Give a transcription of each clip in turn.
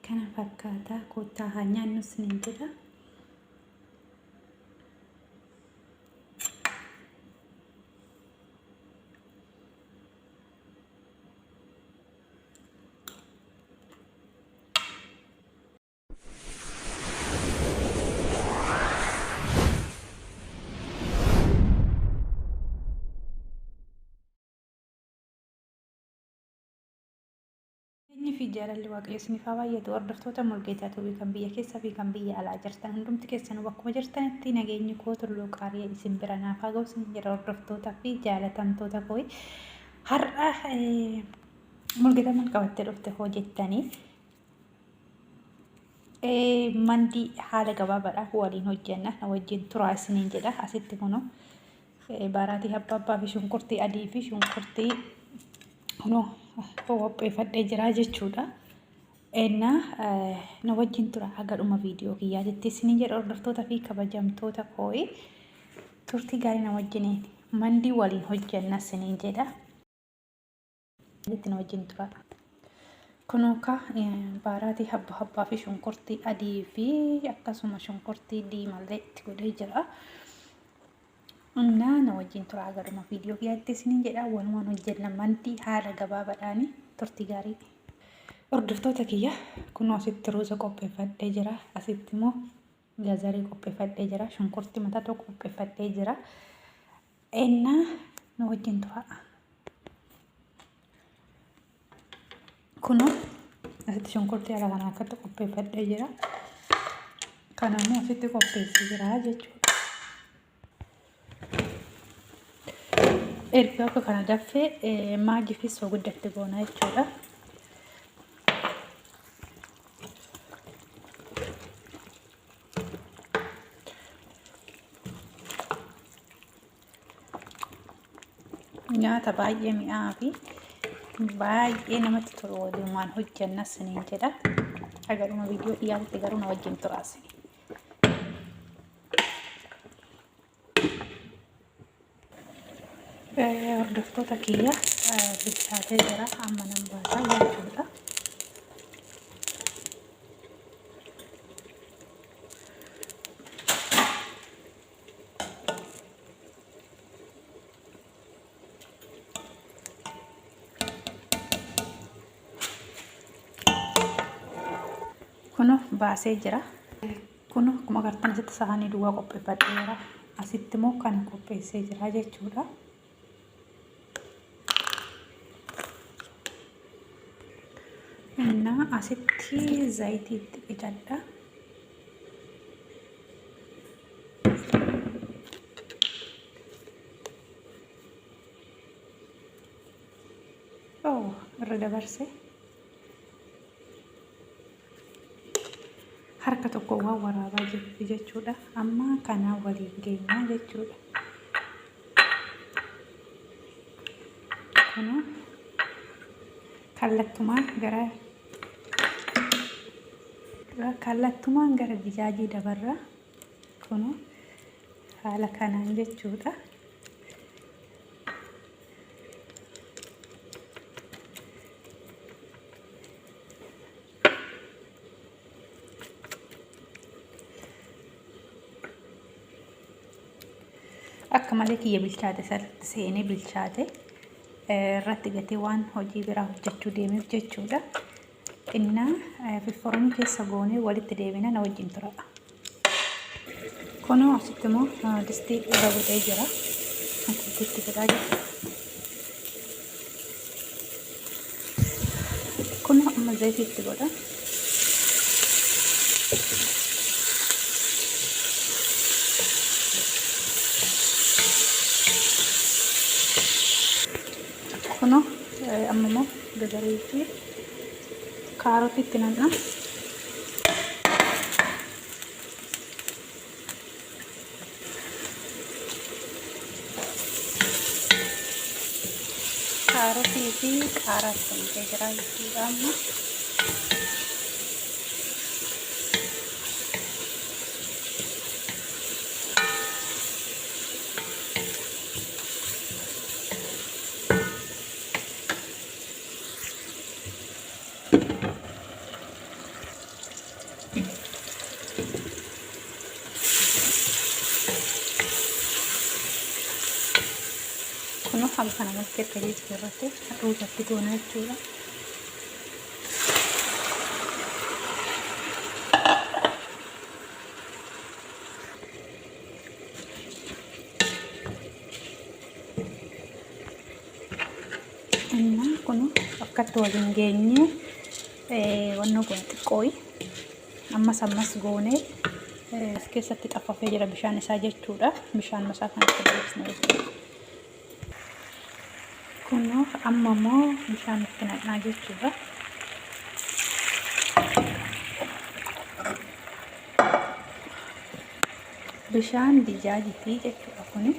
Kana fakkaata koottaa haa nyaannu isiniin jedha. Nageenyi fi jaalalli Waaqayyo isiniif haa baay'atu. Hordoftoota Mulgeetaa Tuubii kan biyya keessaa fi kan biyya alaa jirtan hundumti keessanuu bakkuma jirtanitti nageenyi koo tulluu qaari'ee isin bira naaf haa ga'u isin jedha hordoftootaa fi jaalatamtoota koo. Har'a Mulgeetaa maal qabattee dhufte hoo jettanii mandii haala gabaabaadhaan waliin hojjenna na wajjin turaa isiniin jedha asitti kunoo baaraatii habbaabbaa fi shunkurtii adii fi shunkurtii kunoo qopheeffadhee jira jechuudha. Ennaa na wajjin tura haga dhuma viidiyoo kiyyaatitti isiniin jedha hordoftoota fi kabajamtoota koo'i turtii gaarii na wajjiniin mandii waliin hojjenna isiniin jedha. Itti na wajjin tura. Kunoo ka baaraatii habba habbaa fi shunkurtii adii fi akkasuma shunkurtii diimallee itti godhee jira. Innaa na wajjin turaa haga dhuma viidiyoo kiyyaatti isiniin jedha walumaan hojjenna mandii haala gabaabaadhaan turtii gaarii. Hordoftoota kiyya kunoo asitti ruuza qopheeffadhee jira. Asitti immoo gazarii qopheeffadhee jira. Shunkurtii mataa tokko qopheeffadhee jira. Innaa na wajjin turaa. Kunoo asitti shunkurtii haala kanaan akkatti qopheeffadhee jira. Kana immoo asitti qopheessee jira jechuudha. Erga akka kana danfee maagii fi soogidda itti goona jechuudha. Nyaata baay'ee mi'aawaa fi baay'ee namatti tolu waliin hojjenna isiniin jedha. Haga dhuma viidiyoo kiyyaatti garuu na wajjin turaa isin. Hordoftoota kiyya bilchaatee jira amma nan baasaa jechuudha. Kuno baasee jira. Kuno akkuma agartan asitti saanii duwwaa qopheeffadheera. Asitti immoo kana qopheessee jira jechuudha. Innaa asitti zayitii itti qicadha. Oh, irra dabarse. Harka tokko waan waraabaa jirti jechuudha. Amma kana waliin geenyaa jechuudha. Kunoo kallattumaan gara kallattumaan gara dijaajii dabarra. Kunoo haala kanaan jechuudha. Akka malee kiyya bilchaate sirriitti seenee bilchaate irratti gatee waan hojii biraa hojjechuu deemeef jechuudha. Innaa fifformii keessa goonee walitti deebina na wajjin tura. Kunoo asitti immoo distii irra godhee jira. Asitti itti godhaa jira. Kunoo amma zayitii itti godha. Kunoo amma immoo gazarii fi kaarotii itti nam'a. Kaarotii fi qaaraa itti nam'ee jira jechuudha amma. Haala kana malkee erga jijjiirratte ruuzatti goona jechuudha. Innaa kun akkatti waliin geenye wannoo kun xiqqooyi ammas ammas goonee as keessatti xaffafee jira bishaan isaa jechuudha. Bishaan masaa kanatti deebisna jechuudha. Kunoo amma immoo bishaan itti naqnaa jechuudha. Bishaan dijaajitii jechuudha kuni.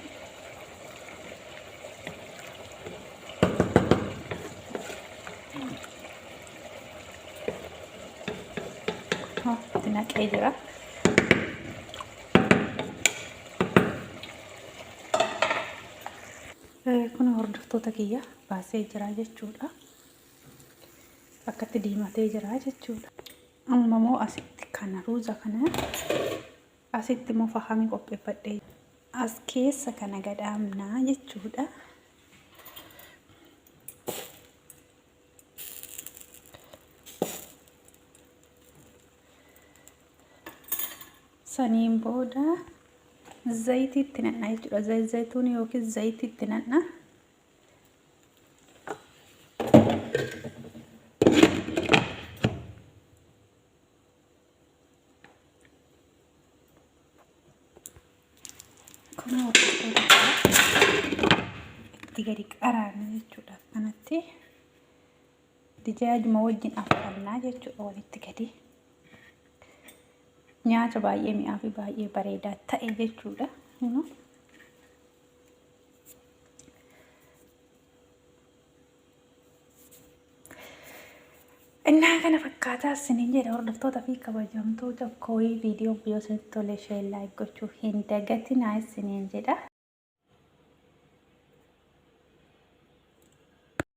Itti naqee jira. Kun hordoftoota kiyya baasee jira jechuudha. Akkatti diimatee jira jechuudha. Amma immoo asitti kana ruuza kana asitti immoo fahamii qopheeffadhee as keessa kana gadhaabnaa jechuudha. Saniin booda zayitii itti naqna jechuudha. Zayit zayituun yookiin zayitii itti naqna. Kun hordoftoota itti gadi qaraarna jechuudha. Akkanatti dijaajuma wajjin affannaa jechuudha walitti gadi. Nyaata baay'ee mi'aa fi baay'ee bareedaa ta'e jechuudha. Innaa kana fakkaataa isiniin jedha hordoftoota fi kabajamtoota kooyii viidiyoon kun yoo isinitti tole share like gochuu hin dagatinaa isiniin jedha.